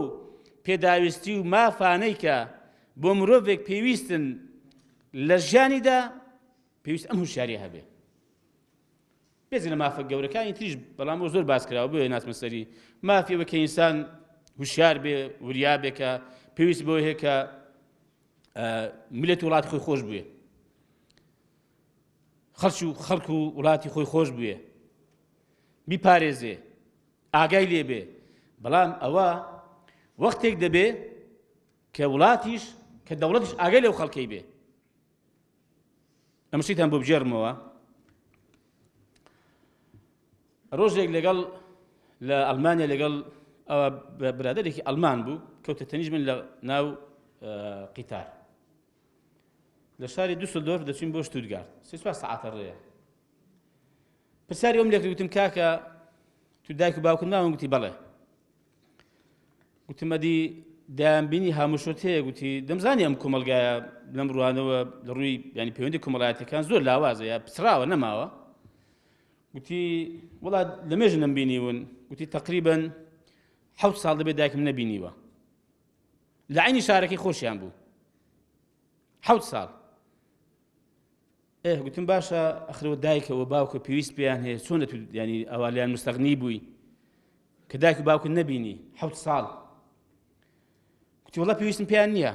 پێداویستی و مافانەی کە بۆ مرۆڤێک پێویستن لە ژیانیدا پێویست ئەم هوشیاری هەبێ بێجگە لە مافە گەورەکانی تریش بەڵام بۆ زۆر باس کراوە بۆیە ناچمە سەری مافی ئەوە کە ئینسان هوشیار بێ وریا بێ کە پێویست بۆ هەیە کە میلەت وڵاتی خۆی خۆش بوێ خەڵک و خەڵک و وڵاتی خۆی خۆش بوێ بیپارێزێ ئاگای لێبێ بەڵام ئەوە وەختێک دەبێ کە وڵاتیش کە دەوڵەتیش ئاگای لەو خەڵکەی بێ ئەم شتیتان بۆ بگێڕمەوە ڕۆژێک لەگەڵ لە ئەلمانیا لەگەڵ ئەوە برادێکی ئەلمان بوو کەوتە تەنیش من لە ناو قیتار لە شاری دوسلدۆرف دەچین بۆ شتوتگارت سێ چوار سەعاتە ڕێیە پرسیاری ئەوم لێکرد وتم کاکە تو دایک و باوکت ماون گوتی بەڵێ گوتم ئەدی دەیانبینی هاموشۆت هەیە گوتی دەمزانی ئەم کۆمەلگایە لەم ڕوانەوە لە ڕووی ینی پەیوەندی کۆمەڵایەتەکان زۆر لاوازە یا پچڕاوە نەماوە گوتی وڵات لە مێژ نەمبینیون گوتی تقریبن حەوت ساڵ دەبێت دایکم نەبینیوە. لە عینی شارەکەی خۆشیان بوو حەوت ساڵ. ئێه گوتم باشە ئەخرەوە دایکەوە باوکە پێویست پێیان هەیە چۆن دەتو ینی ئەوە لیان مستەغنی بووی کە دایک و باوکت نەبینی حەوت ساڵ گوتی وەڵا پێویستم پێیان نییە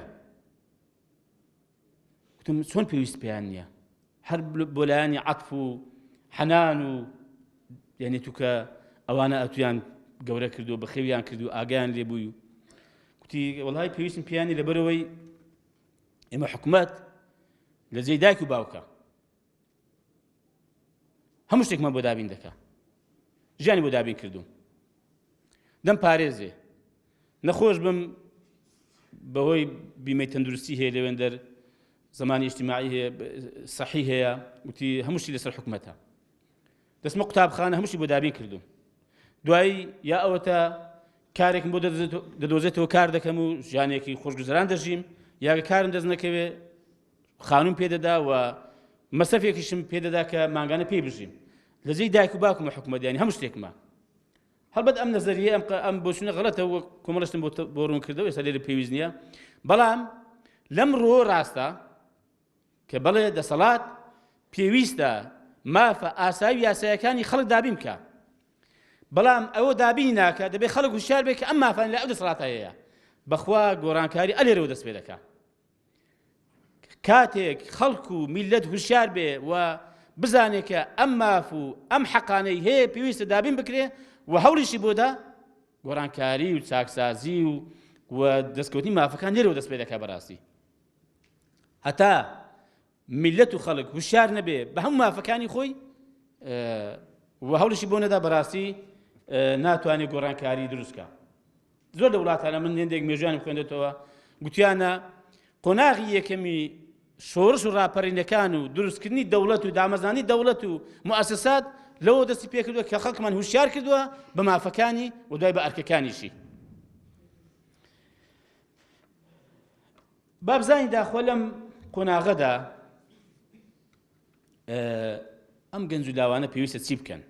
گوتم چۆن پێویست پێیان نییە هەر بۆ لایەنی عەتف و حەنان و یعنی تو کە ئەوانە ئەتویان گەورە کردو بەخێویان کردو ئاگیان لێبووی گوتی وەڵی پێویستم پێیانی لەبەرەوەی ئێمە حکومەت لە جێی دایک و باوکە هەموو شتێکمان بۆ دابین دەکا ژیانی بۆ دابین کردوم دەم پارێزێ نەخۆش بم بەهۆی بیمەی تەندروستی هەیە لەوێندەر زمانی ئیجتیماعی هەیە سەحی هەیە وتی هەموو شتی لەسەر حکومەتە دەستمە قوتابخانە هەمووشی بۆ دابین کردوم دوایی یا ئەوەتە کارێکم بۆ دەدۆزێتەوە کار دەکەم و ژیانێکی خۆشگوزەران دەژیم یاگە کارم دەست نەکەوێ خانوم پێدەدا و مەسەفێکیشم پێدەدا کە مانگانە پێی بژیم لە جێی دایک و باوکم حکومەت یانی هەموو شتێکمە هەڵبەت ئەم نەزەریە ئەم ئەم بۆچونە غەڵەتە و کۆمەڵشتم بۆ بۆ ڕوون کردەوە ئێستا لێرە پێویست نییە بەڵام لەم ڕووە ڕاستە کە بەڵێ دەسەڵات پێویستە مافە ئاسایی و یاسایەکانی خەڵک دابین بکە بەڵام ئەوە دابینی ناکە دەبێت خەڵک هوشیار بێت کە ئەم مافان لە ئەو دەسەڵاتە هەیە بەخوا گۆڕانکاری ئەلێرەوە دەست پێ دەکا کاتێک خەڵک و میلەت هوشیار بێ و بزانێت کە ئەم ماف و ئەم حەقانەی هەیە پێویستە دابین بکرێ و هەوڵیشی بۆدا گۆڕانکاری و چاکسازی و و دەستکەوتنی مافەکان لێرەوە دەست پێ دەکا بەڕاستی هەتا میلەت و خەڵک هوشیار نەبێ بە هەموو مافەکانی خۆی و هەوڵیشی بۆ نەدا بەڕاستی ناتوانێت گۆڕانکاری دروستکە زۆر لە وڵاتانە من هێندێک مێژوانم خوێندێتەوە گوتیانە قۆناغی یەکەمی شۆڕش و راپەرینەکان و دروستکردنی دەوڵەت و دامەزانی دەوڵەت و موسسات لەوە دەستی پێکردووە کە خەڵکمان هوشیار کردووە بە مافەکانی و دوای بە ئەرکەکانیشی با بزانین داخۆ لەم قۆناغەدا ئەم گەنج و لاوانە پێویستە چی بکەن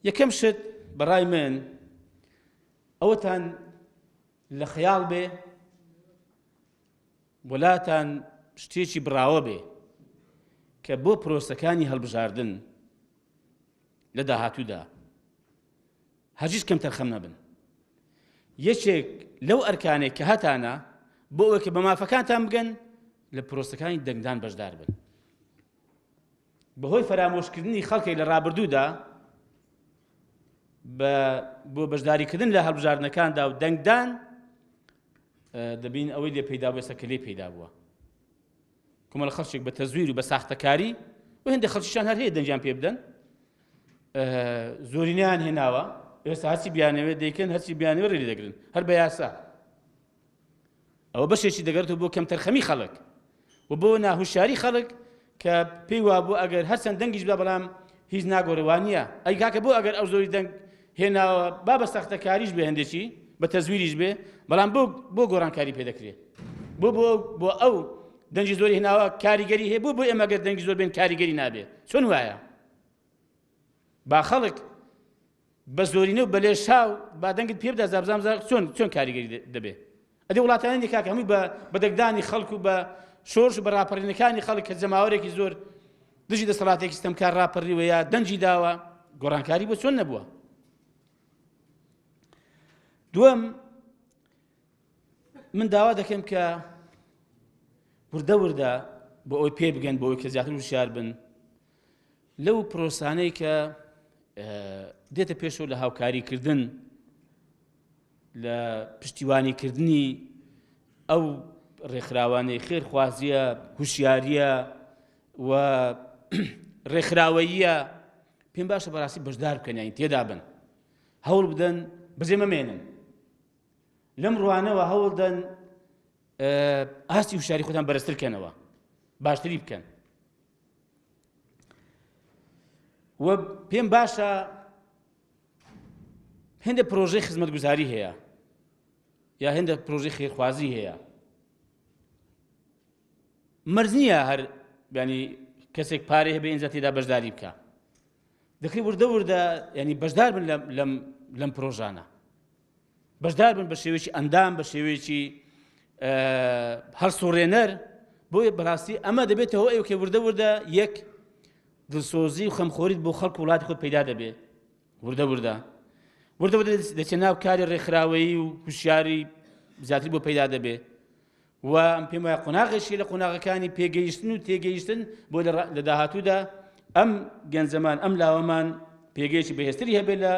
یەکەم شت بەڕای من ئەوەتان لە خەیاڵ بێ وڵاتان شتێکی بڕاوە بێ کە بۆ پرۆسەکانی هەڵبژاردن لە داهاتوودا هەرگیز کەمتەرخەم نەبن. یەکێک لەو ئەرکانەی کە هەتانە بۆ ئەوەی کە بە مافەکانتان بگەن لە پرۆسەکانی دەنگدان بەشدار بن. بەهۆی فەرامۆشکردنی خەڵکێک لە ڕابردوودا بە بۆ بەشداریکردن لە هەڵبژاردنەکاندا و دەنگدان دەبین ئەوەی لێ پەیدا بووە کە لێ پەیدا بووە کۆمەڵە خەڵکێک بە تەزویر و بە ساختەکاری و هێندە خەڵکیشان هەر هەیە دەنگیان پێ بدەن زۆرینیان هێناوە ئێستا هەرچی بیانەوێت دەیکەن هەرچی بیانەوێت ڕێ دەگرن هەر بە یاسا ئەوە بەشێکی دەگەرێتەوە بۆ کەمتەرخەمی خەڵک و بۆ ناهوشیاری خەڵک کە پێی وابوو ئەگەر هەرچەند دەنگیش بە بەڵام هیچ ناگۆڕێ وانە ئەی کاکە بۆ ئەگەر ئەو زۆری دەنگ هێناوە با بە سەختەکاریش بێ هەندێکی بە تەزویریش بێ بەڵام بۆ بۆ گۆڕانکاری پێ دەکرێت بۆ بۆ بۆ ئەو دەنگی زۆری هێناوە کاریگەری هەیە بۆ بۆ ئێمە گەر دەنگی زۆر بێن کاریگەری نابێ چۆن وایە با خەڵک بە زۆرینە و بە لێشاو با دەنگت پێ بدا زابزام زار چۆن چۆن کاریگەری دەبێ ئەدی وڵاتانی کاکە هەمووی بە بە دەنگدانی خەڵک و بە شۆرش و بە ڕاپەڕینەکانی خەڵک کە جەماوەرێکی زۆر دژی دەسەڵاتێکی ستەمکار ڕاپەڕیوە یا دەنگی داوە گۆڕانکاری بۆ چۆن نەبووە دووەم من داوا دەکەم کە وردە وردە بۆ ئەوی پێ بگەن بۆ ئەوی کە زیاتر وشیار بن لەو پرۆسانەی کە دێتە پێشەوە لە هاوکاریکردن لە پشتیوانیکردنی ئەو ڕێکخراوانەی خێرخوازیە هوشیاریە و ڕێکخراوەیە پێم باشە بەڕاستی بەشدار بکەن یانی تێدا بن هەوڵ بدەن بەجێ مەمێنن لەم ڕوانەوە هەوڵ دەن ئاستی هوشاری خۆتان بەرزتر کەنەوە باشتری بکەن و پێم باشە هێندە پرۆژەی خزمەتگوزاری هەیە یا هێندە پرۆژەی خێرخوازی هەیە مەرج نییە هەر ینی کەسێک پارەی هەبێ ئینجا تێدا بەشداری بکە دەکرێت وردە وردە ینی بەشدار بن لەم لەم پرۆژانە. بەشدار بن بە شێوەیەکی ئەندام بە شێوەیەکی هەڵسوڕێنەر بۆیە بەڕاستی ئەمە دەبێتە هۆی ئەوکە وردە وردە یەک دڵسۆزی و خەمخۆریت بۆ خەڵک وڵاتی خۆت پەیدا دەبێ وردە وردە وردە وردە دەچێت ناو کاری ڕێکخراوەیی و هوشیاری زیاتر بۆ پەیدا دەبێ و ئەم پێم وایە قۆناغێکی لە قۆناغەکانی پێگەیشتن و تێگەیشتن بۆ لە داهاتوودا ئەم گەنجەمان ئەم لاوەمان پێگەیەکی بەهێزتری هەبێت لە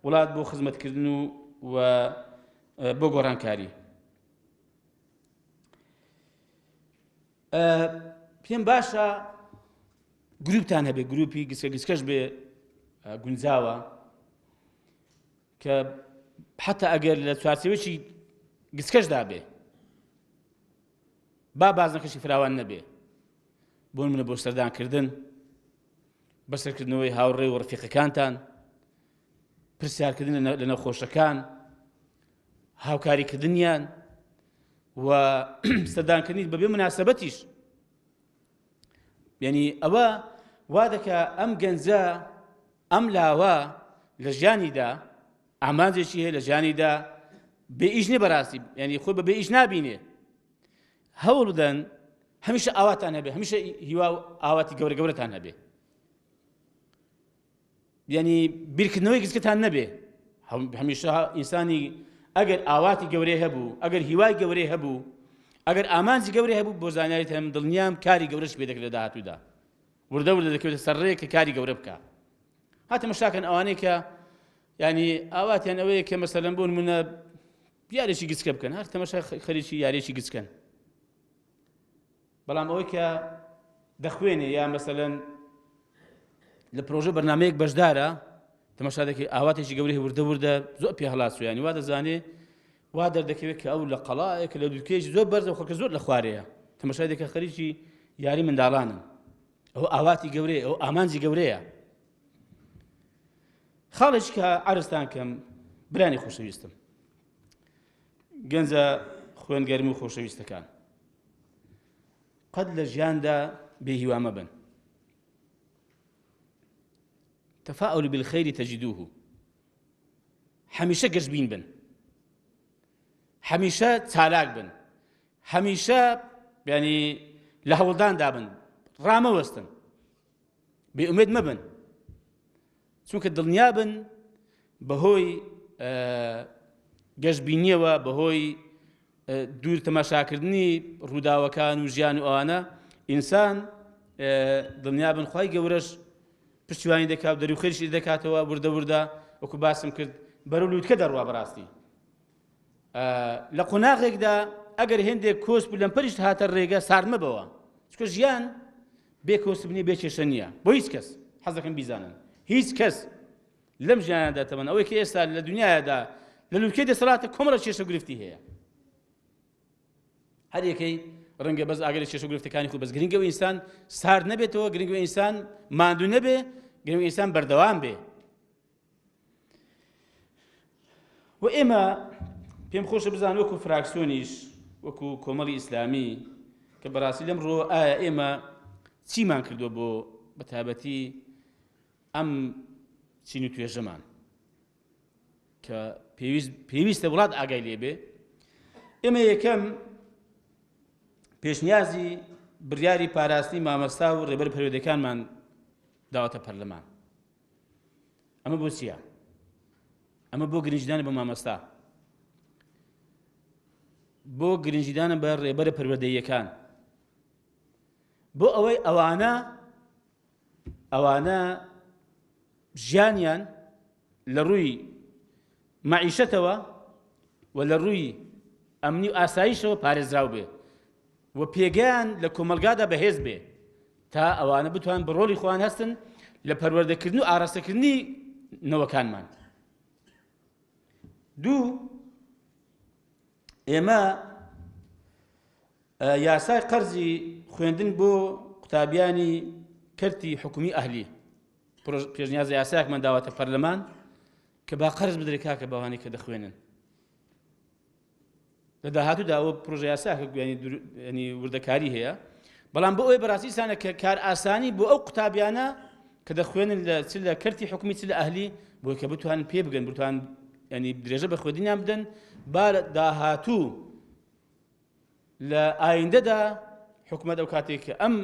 وڵات بۆ خزمەتکردن و و بۆ گۆڕانکاری پێم باشە گروپتان هەبێ گروپی گسکە گسکەش بێ گونجاوە کە حتا ئەگەر لە چوارچێوەکی گسکەشدا بێ با بازنەکەشی فراوان نەبێ بۆ منە بۆ سەردانکردن بەسەرکردنەوەی هاوڕێ و ڕفیقەکانتان پرسیارکردن لە نەخۆشەکان هاوکاریکردنیان و سەردانکردنی بەبێ مناسبەتیش یعنی ئەوە وا دەکا ئەم گەنجە ئەم لاوە لە ژیانیدا ئامانجێکی هەیە لە ژیانیدا بێ ئیش نیە بەڕاستی یعنی خۆی بە بێ ئیش نابینێ هەوڵ بدەن هەمیشە ئاواتان هەبێ هەمیشە هیوا و ئاواتی گەورە گەورەتان هەبێ یعنی بیرکردنەوەی گسکتان نەبێ هەمیشە ئینسانی ئەگەر ئاواتی گەورەی هەبوو ئەگەر هیوای گەورەی هەبوو ئەگەر ئامانجی گەورەی هەبوو بۆ زانیاری تەم دڵنیام کاری گەورەش پێ دەکرێت لە داهاتوودا وردە وردە دەکەوێتە سەر ڕێ کە کاری گەورە بکە هاتە مەشاکەن ئەوانەی کە ینی ئاواتیان ئەوەیە کە مەسەلەن بۆ نمونە یارێکی گچکە بکەن هەر تەمەشا خەریکی یارێکی گچکەن بەڵام ئەوەی کە دەخوێنێ یا مەسەلەن لە پرۆژە بەرنمەیەک بەشدارە تەمەشا دەکەی ئاواتێکی گەورەی وردە وردە زۆر پێ هەڵاسویانی وا دەزانێ وا دەردەکەوێت کە ئەو لە قەڵایەک لە دوورکەیەکی زۆر بەرزە خەڵکە زۆر لە خوارەیە تەمەشای دەکە خەریکی یاری منداڵانن ئەو ئاواتی گەورەیە ئەو ئامانجی گەورەیە خاڵێک کە عرضتان کەم برانی خۆشەویستم گەنجە خوێنگەرم و خۆشەویستەکان قەت لە ژیاندا بێهیوا مەبن تفاؤل بالخير تجدوه هەمیشە گەشبین بن هەمیشە چالاک بن هەمیشە ینی لە هەوڵداندا بن ڕامەوەستن بێ ئومێد مەبن چونکە دڵنیا بن بەهۆی گەشببینیەوە بەهۆی دوور تەماشاکردنی ڕووداوەکان و ژیان و ئەوانە ئینسان دڵنیا بن خی گەورەش پشتیوانی دەکات و دەری خێریشی دەکاتەوە وردە وردە وەکو باسم کرد بەرەو لوتکە دەڕوا بەڕاستی لە قۆناغێکدا ئەگەر هێندێک کۆسپ و لەمپەریشت هاتە ڕێگە سارد مەبەوە چونکە ژیان بێ کۆسپ نییە بێ کێشە نییە بۆ هیچ کەس حەز دەکەم بیزانن هیچ کەس لەم ژیاندا تەمەن ئەوەی کە ئێستا لە دنیادا لە لوتکەی دەسەڵاتە کۆمەڵە کێشە گرفتی هەیە هەر یەکەی ڕەنگە بەس ئاگەری کێشە و گرفتەکانی خۆی بەس گرنگە ئینسان سارد نەبێتەوە گرنگە ئینسان ماندوو نەبێ گرنگە ئینسان بەردەوام بێ و ئێمە پێم خۆشە بزان وەکو فراکسیۆنیش وەکو کۆمەڵی ئیسلامی کە بەڕاستی لەم ڕۆ ئایا ئێمە چیمان کردووە بۆ بەتابەتی ئەم چین و توێژەمان کە پێویست پێویستە وڵات ئاگای لێبێ ئێمە یەکەم پێشنیازی بڕیاری پاراستنی مامەستا و ڕێبەر پەروەردەکانمان داوەتە پەرلەمان ئەمە بۆ چییە؟ ئەمە بۆ گرنگیدانە بە مامەستا بۆ گرنگیدانە بە ڕێبەرە پەروەردەییەکان بۆ ئەوەی ئەوانە ئەوانە ژیانیان لە ڕووی مەعیشەتەوە و لە ڕووی ئەمنی و ئاسایشەوە پارێزراو بێ و پێگەیان لە کۆمەڵگادا بەهێز بێ تا ئەوانە بتوان بە ڕۆڵی خۆیان هەستن لە پەروەردەکردن و ئاراستەکردنی نەوەکانمان. دوو ئێمە یاسای قەرزی خوێندن بۆ قوتابیانی کەرتی حکومی ئەهلی پێشنیاز یاسایەکمان داوەتە پەرلەمان کە با قەرز بدرێت کاکە بەوانەی کە دەخوێنن لە داهاتوودا ئەوە پرۆژە یاساکە ینی وردەکاری هەیە بەڵام بۆ ئەوەی بەڕاستی سانە کە کار ئاسانی بۆ ئەو قوتابیانە کە دەخوێنن لە چ لە کەرتی حکومی چ لە ئەهلی بۆی کە بتوانن پێ بگەن بتوان ینی درێژە بە خوێندنیان بدەن با داهاتوو لە ئایندەدا حکومەت ئەو کاتێک کە ئەم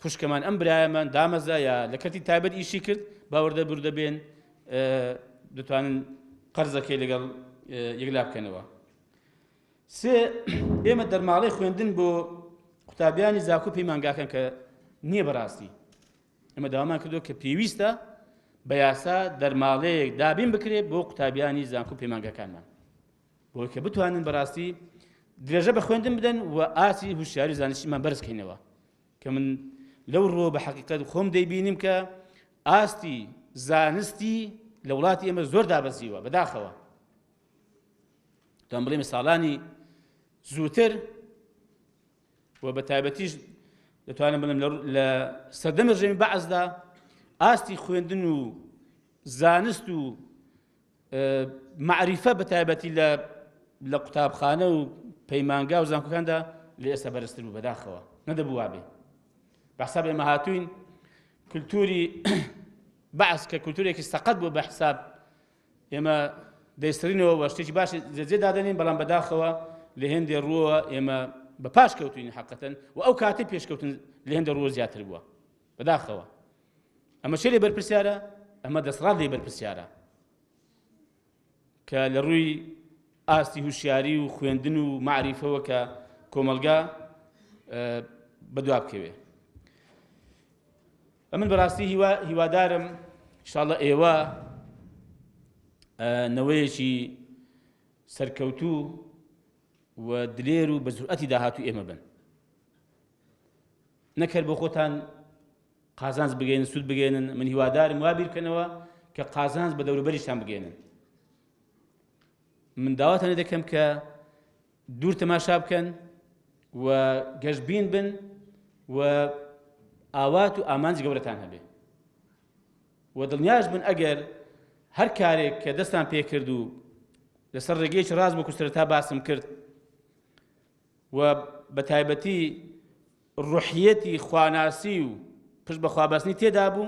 خوشکەمان ئەم برایەمان دامەزرا یا لە کەرتی تایبەت ئیشی کرد باوەردە بردە بێن دەتوانن قەرزەکەی لەگەڵ یەکلا بکەنەوە. سێ ئێمە دەرماڵەی خوێندن بۆ قوتابیانی زاکو پەیمانگاکان کە نییە بەڕاستی ئێمە داوامان کردو کە پێویستە بە یاسا دەرماڵەیەک دابین بکرێت بۆ قوتابیانی زانکو پەیمانگاکانمان بۆی کە بتوانن بەڕاستی درێژە بە خوێندن بدەن و ئاستی هوشیاری زانستیمان بەرزکەینەوە کە من لەو ڕووە بە حەقیقەت خۆم دەیبینیم کە ئاستی زانستی لە وڵاتی ئێمە زۆر دابەزیوە بەداخەوە دەم بڵێم ساڵانی زووتر و بە تایبەتیش دەتوانم بڵێم لە سەردەمی ڕژێمی بەعسدا ئاستی خوێندن و زانست و مەعریفە بە تایبەتی لە لە قوتابخانە و پەیمانگا و زانکۆکاندا لە ئێستا بەرزتر بوو بەداخەوە نەدەبوو وابێ بە حساب ئێمە هاتوین کولتوری بەعس کە کولتورێکی سەقەت بوو بە حساب ئێمە دەیسڕینەوە و شتێکی باش جێ دادەنین بەڵام بەداخەوە لە هێندێ ڕووەوە ئێمە بە پاش کەوتوین حقەتەن و ئەو کاتەی پێشکەوتن لە هێندە ڕووە زیاتر بووە بەداخەوە ئەمە چێ لێ بەرپرسیارە؟ ئەمە دەسەڵات لێ بەرپرسیارە کە لە ڕووی ئاستی هوشیاری و خوێندن و معریفەوە کە کۆمەلگا بەدوا بکەوێ ئەمن بەڕاستی هیوا هیوادارم شاڵە ئێوە نەوەیەکی سەرکەوتوو و دلێر و بە جورئەتی داهاتوو ئێمە بن نەکەر بۆ خۆتان قازانج بگەێنن سوود بگەێنن من هیوادارم وا بیرکەنەوە کە قازانج بە دەوروبەریشتان بگەێنن من داواتان دەکەم کە دوور تەماشا بکەن و گەشتبین بن و ئاوات و ئامانج گەورەتان هەبێ و دڵنیاش بن ئەگەر هەر کارێک کە دەستان پێکرد و لەسەر ڕێگەیەکی ڕاست بۆ کوسترەتا باسم کرد و بە تایبەتی ڕوحیەتی خواناسی و پشت بە خوابەستنی تێدا بوو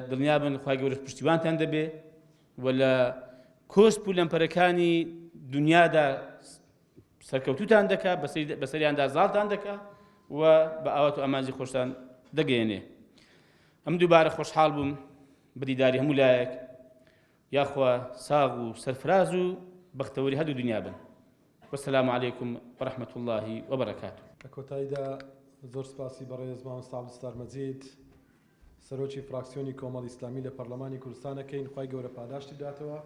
دڵنیابن خوای گەورەش پشتیوانتان دەبێ و لە کۆسپ و لەمپەرەکانی دنیادا سەرکەوتوتان دەکا بەسەریاندا زاڵتان دەکا و بە ئاوات و ئامانجی خۆشتان دەگەیەنێ ئەم دووبارە خۆشحاڵ بووم بە دیداری هەموو لایەک یاخوا ساغ و سەرفراز و بەختەوەری هەردوو دنیا بن والسلام علیکم ورحمة اللە وبرکاته. لە کۆتاییدا زۆر سپاسی بەڕێز مامۆستا عەبدولستار مەجید سەرۆکی فراکسیۆنی کۆمەڵی ئیسلامی لە پەرلەمانی کوردستان ئەکەین خوای گەورە پاداشتی بداتەوە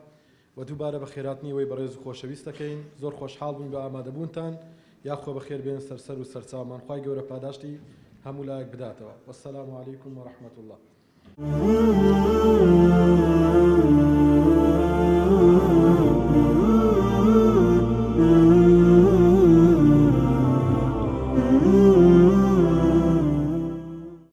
و دووبارە بەخێرهاتنی ئێوەی بەڕێز و خۆشەویست ئەکەین زۆر خۆشحاڵ بووین بە ئامادەبوونتان یاخوا بەخێر بێن سەر سەر و سەرچاومان خوای گەورە پاداشتی هەموو لایەک بداتەوە والسلام علیکم ورحمة اللە.